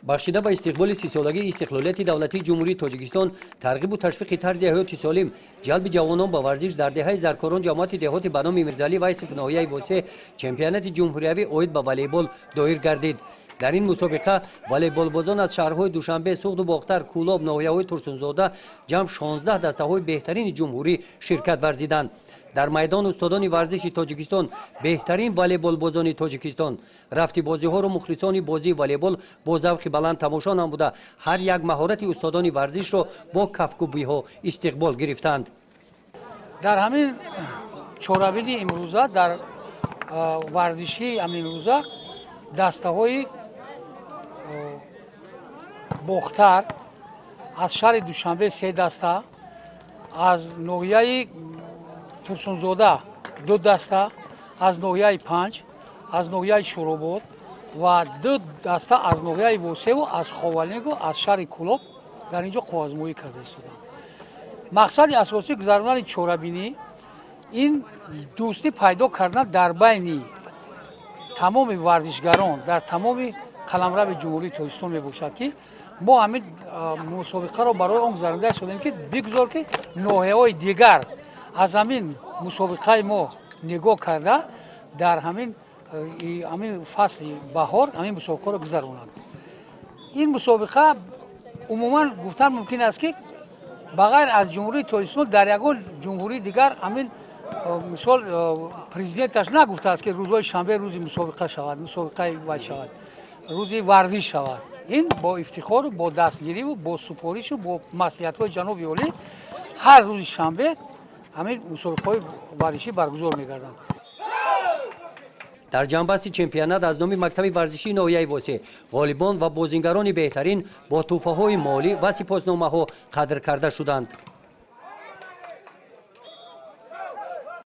Бахшида ба истиқболи 30-солагии истиқлолияти давлатии Ҷумҳурии Тоҷикистон, тарғибу ташвиқи тарзи ҳаёти солим, ҷалби ҷавонон ба варзиш дар деҳаи Заркорон, ҷамоати деҳоти ба номи Мирзалӣ Вайсов, ноҳияи Восеъ чемпионати ҷумҳуриявӣ оид ба волейбол доир гардид. Дар ин мусобиқа волейболбозон аз шаҳрҳои Душанбе, Суғду Бохтар, Кӯлоб, ноҳияҳои Турсунзода ҷамъ 16 дастаҳои беҳтарини ҷумҳурӣ ширкат варзиданд. Дар майдон устодони варзиши Тоҷикистон, беҳтарин волейболбозони Тоҷикистон. Рафти бозиҳоро мухлисони бозии волейбол бо завқи баланд тамошо намуда, ҳар як маҳорати устодони варзишро бо кафкӯбиҳо истиқбол гирифтанд. Дар ҳамин чорабини имрӯза, дар варзишии ҳаминрӯза дастаҳои Бохтар, аз шаҳри Душанбе се даста, аз ноҳияи Турсунзода ду даста, аз ноҳияи Панҷ, аз ноҳияи Шӯробод ва ду даста аз ноҳияи Восеву аз Ховалингу аз шаҳри Кӯлоб дар ин ҷо қувваозмоӣ карда истоданд. Мақсади асосии гузаронидани чорабинӣ ин дӯстӣ пайдо кардан дар байни тамоми варзишгарон дар тамоми қаламрави Ҷумҳурии Тоҷикистон мебошад, ки мо ҳамин мусобиқаро барои он гузаронида истодем, ки бигузор, ки ноҳияҳои дигар аз ҳамин мусобиқаи мо нигоҳ карда, дар ҳамин фасли баҳор ҳамин мусобиқаро гузаронанд. Ин мусобиқа умуман гуфтан мумкин аст, ки ба ғайр аз Ҷумҳурии Тоҷикистон дар ягон ҷумҳурии дигар ҳамин мисол президенташ нагуфтааст, ки рӯзҳои шанбе рӯзи мусобиқа шавад, мусобиқаи вай шавад, рӯзи варзиш шавад. Ин бо ифтихору бо дастгириву бо супоришу бо маслиҳатҳои ҷаноби олӣ ҳар рӯзи шанбе ҳамин мусобиқаҳои варзишӣ баргузор мегарданд. Дар ҷамъбасти чемпионат аз номи мактаби варзишии ноҳияи Восеъ ғолибон ва бозингарони беҳтарин бо тӯҳфаҳои молӣ ва сипосномаҳо қадр карда шуданд.